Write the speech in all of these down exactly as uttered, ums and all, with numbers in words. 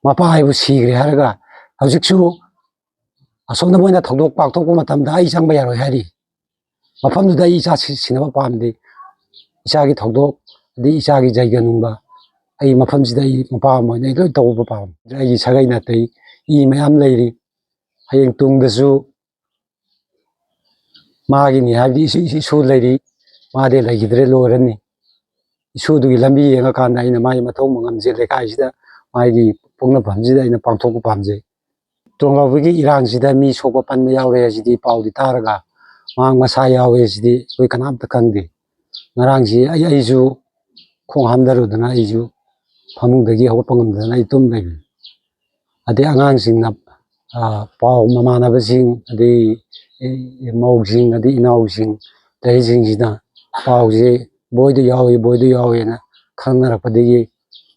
ꯃꯄꯥ ꯍꯥꯏꯕꯨ ꯁꯤꯈ꯭ꯔꯦ ꯍꯥꯏꯔꯒ ꯍꯧꯖꯤꯛꯁꯨ ꯑꯁꯣꯝꯗ ꯃꯣꯏꯅ ꯊꯧꯗꯣꯛ ꯄꯥꯡꯊꯣꯛꯄ ꯃꯇꯝꯗ ꯑꯩ ꯆꯪꯕ ꯌꯥꯔꯣꯏ ꯍꯥꯏꯔꯤ꯫ ꯃꯐꯝꯗꯨꯗ ꯑꯩ ꯏꯆꯥ ꯁꯤ-, ꯁꯤꯅꯕ ꯄꯥꯝꯗꯦ꯫ ꯏꯆꯥꯒꯤ ꯊꯧꯗꯣꯛ, ꯑꯗꯩ ꯏꯆꯥꯒꯤ ꯖꯩꯒ ꯅꯨꯡꯕ, ꯑꯩ ꯃꯐꯝꯁꯤꯗ ꯑꯩ ꯃꯄꯥ ꯑꯃ ꯑꯣꯏꯅ ꯑꯩ ꯂꯣꯏ ꯇꯧꯕ ꯄꯥꯝꯃꯤ꯫ ꯑꯩꯒꯤ ꯁꯥꯒꯩ ꯅꯥꯇꯩ ꯏ ꯃꯌꯥꯝ ꯂꯩꯔꯤ꯫ ꯍꯌꯦꯡ ꯇꯨꯡꯗꯁꯨ ꯃꯥꯒꯤꯅꯤ ꯍꯥꯏꯕꯗꯤ ꯏꯁꯨ, ꯏꯁꯨ ꯂꯩꯔꯤ, ꯃꯥꯗꯤ ꯂꯩꯈꯤꯗ꯭ꯔꯦ, ꯂꯣꯏꯔꯅꯤ꯫ ꯏꯁꯨꯗꯨꯒꯤ ꯂꯝꯕꯤ ꯌꯦꯡꯉꯀꯥꯟꯗ ꯑꯩꯅ ꯃꯥꯒꯤ ꯃꯊꯧ ꯃꯉꯝꯁꯦ ꯂꯩꯀꯥꯏꯁꯤꯗ ꯃꯥꯒꯤ ꯄꯣꯛꯅꯐꯝꯁꯤꯗ ꯑꯩꯅ ꯄꯥꯡꯊꯣꯛꯄ ꯄꯥꯝꯖꯩ꯫ ꯇꯣꯡꯂꯥꯎꯕꯒꯤ ꯏꯔꯥꯡꯁꯤꯗ ꯃꯤ ꯁꯣꯛꯄ ꯄꯟꯕ ꯌꯥꯎꯔꯦ ꯍꯥꯏꯁꯤꯗꯤ ꯄꯥꯎꯗꯤ ꯇꯥꯔꯒ, ꯃꯍꯥꯛ ꯃꯁꯥ ꯌꯥꯎꯋꯦ ꯍꯥꯏꯁꯤꯗꯤ ꯑꯩꯈꯣꯏ ꯀꯅꯥꯝꯇ ꯈꯪꯗꯦ꯫ ꯉꯔꯥꯡꯁꯤ ꯑꯩ, ꯑꯩꯁꯨ ꯈꯣꯡ ꯍꯥꯝꯊꯔꯨꯗꯅ ꯑꯩꯁꯨ ꯐꯃꯨꯡꯗꯒꯤ ꯍꯧꯒꯠꯄ ꯉꯝꯗꯗꯅ ꯑꯩ ꯇꯨꯝ ꯂꯩꯕꯅꯤ꯫ ꯑꯗꯩ ꯑꯉꯥꯡꯁꯤꯡꯅ, ꯑ, ꯄꯥꯎ ꯃꯃꯥꯟꯅꯕꯁꯤꯡ, ꯑꯗꯩ, ꯑꯦ, ꯃꯧꯁꯤꯡ, ꯑꯗꯩ ꯏꯅꯥꯎꯁꯤꯡ, ꯂꯩꯔꯤꯁꯤꯡꯁꯤꯅ ꯄꯥꯎꯁꯦ ꯕꯣꯏꯗ ꯌꯥꯎꯏ, ꯕꯣꯏꯗ ꯌꯥꯎꯏꯅ ꯈꯪꯅꯔꯛꯄꯗꯒꯤ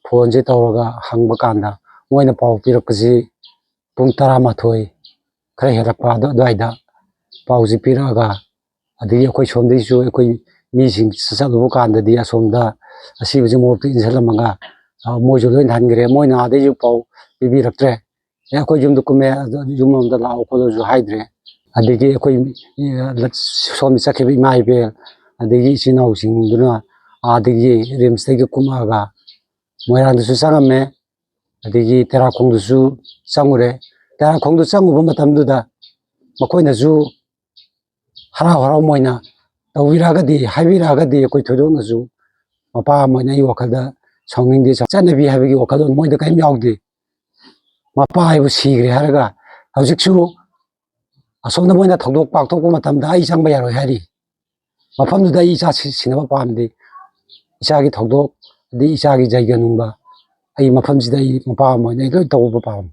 ꯐꯣꯟꯁꯦ ꯇꯧꯔꯒ ꯍꯪꯕ ꯀꯥꯟꯗ ꯃꯣꯏꯅ ꯄꯥꯎ ꯄꯤꯔꯛꯄꯁꯤ ꯄꯨꯡ ꯇꯔꯥꯃꯥꯊꯣꯏ ꯈꯔ ꯍꯦꯜꯂꯛꯄ ꯑꯗꯨ-, ꯑꯗꯨꯋꯥꯏꯗ ꯄꯥꯎꯁꯦ ꯄꯤꯔꯛꯑꯒ, ꯑꯗꯒꯤ ꯑꯩꯈꯣꯏ ꯁꯣꯝꯗꯒꯤꯁꯨ ꯑꯩꯈꯣꯏ ꯃꯤꯁꯤꯡ ꯆꯠꯂꯨꯕ ꯀꯥꯟꯗꯗꯤ ꯑꯁꯣꯝꯗ ꯑꯁꯤꯕꯁꯤ ꯃꯣꯔꯣꯛꯇ ꯏꯟꯁꯤꯜꯂꯝꯃꯒ, ꯑ, ꯃꯣꯏꯁꯨ ꯂꯣꯏ ꯍꯟꯈ꯭ꯔꯦ꯫ ꯃꯣꯏꯅ ꯑꯥꯗꯩꯁꯨ ꯄꯥꯎ ꯄꯤꯕꯤꯔꯛꯇ꯭ꯔꯦ꯫ "ꯑꯦ, ꯑꯩꯈꯣꯏ ꯌꯨꯝꯗ ꯀꯨꯝꯃꯦ, ꯑꯗꯣ ꯌꯨꯝ ꯑꯃꯗ ꯂꯥꯛꯑꯣ ꯈꯣꯠꯂꯣꯁꯨ" ꯍꯥꯏꯗ꯭ꯔꯦ꯫ ꯑꯗꯒꯤ ꯑꯩꯈꯣꯏ, ꯑ, ꯁꯣꯝꯗ ꯆꯠꯈꯤꯕ ꯏꯃꯥ ꯏꯕꯦꯜ, ꯑꯗꯒꯤ ꯏꯆꯤꯟ ꯏꯅꯥꯎꯁꯤꯡꯗꯨꯅ ꯑꯥꯗꯒꯤ ꯔꯤꯝꯁꯇꯒꯤ ꯀꯨꯝꯃꯛꯑꯒ ꯃꯣꯏꯔꯥꯡꯗꯁꯨ ꯆꯪꯉꯝꯃꯦ, ꯑꯗꯒꯤ ꯇꯦꯔꯥꯈꯣꯡꯗꯁꯨ ꯆꯪꯉꯨꯔꯦ꯫ ꯇꯦꯔꯥꯈꯣꯡꯗ ꯆꯪꯉꯨꯕ ꯃꯇꯝꯗꯨꯗ ꯃꯈꯣꯏꯅꯁꯨ ꯍꯔꯥꯎ ꯍꯔꯥꯎ ꯃꯣꯏꯅ ꯇꯧꯕꯤꯔꯛꯑꯒꯗꯤ, ꯍꯥꯏꯕꯤꯔꯛꯑꯒꯗꯤ ꯑꯩꯈꯣꯏ ꯊꯣꯏꯗꯣꯛꯅꯁꯨ ꯃꯄꯥ ꯑꯃ ꯑꯣꯏꯅ ꯑꯩ ꯋꯥꯈꯜꯗ ꯁꯥꯎꯅꯤꯡꯗꯦ꯫ ꯆꯠꯅꯕꯤ ꯍꯥꯏꯕꯒꯤ ꯋꯥꯈꯜꯂꯣꯟ ꯃꯣꯏꯗ ꯀꯔꯤꯝ ꯌꯥꯎꯗꯦ꯫ ꯃꯄꯥ ꯍꯥꯏꯕꯨ ꯁꯤꯈ꯭ꯔꯦ ꯍꯥꯏꯔꯒ ꯍꯧꯖꯤꯛꯁꯨ ꯑꯁꯣꯝꯗ ꯃꯣꯏꯅ ꯊꯧꯗꯣꯛ ꯄꯥꯡꯊꯣꯛꯄ ꯃꯇꯝꯗ ꯑꯩ ꯆꯪꯕ ꯌꯥꯔꯣꯏ ꯍꯥꯏꯔꯤ꯫ ꯃꯐꯝꯗꯨꯗ ꯑꯩ ꯏꯆꯥ ꯁꯤ-, ꯁꯤꯅꯕ ꯄꯥꯝꯗꯦ꯫ ꯏꯆꯥꯒꯤ ꯊꯧꯗꯣꯛ, ꯑꯗꯩ ꯏꯆꯥꯒꯤ ꯖꯩꯒ ꯅꯨꯡꯕ, ꯑꯩ ꯃꯐꯝꯁꯤꯗ ꯑꯩ ꯃꯄꯥ ꯑꯃ ꯑꯣꯏꯅ ꯑꯩ ꯂꯣꯏ ꯇꯧꯕ ꯄꯥꯝꯃꯤ꯫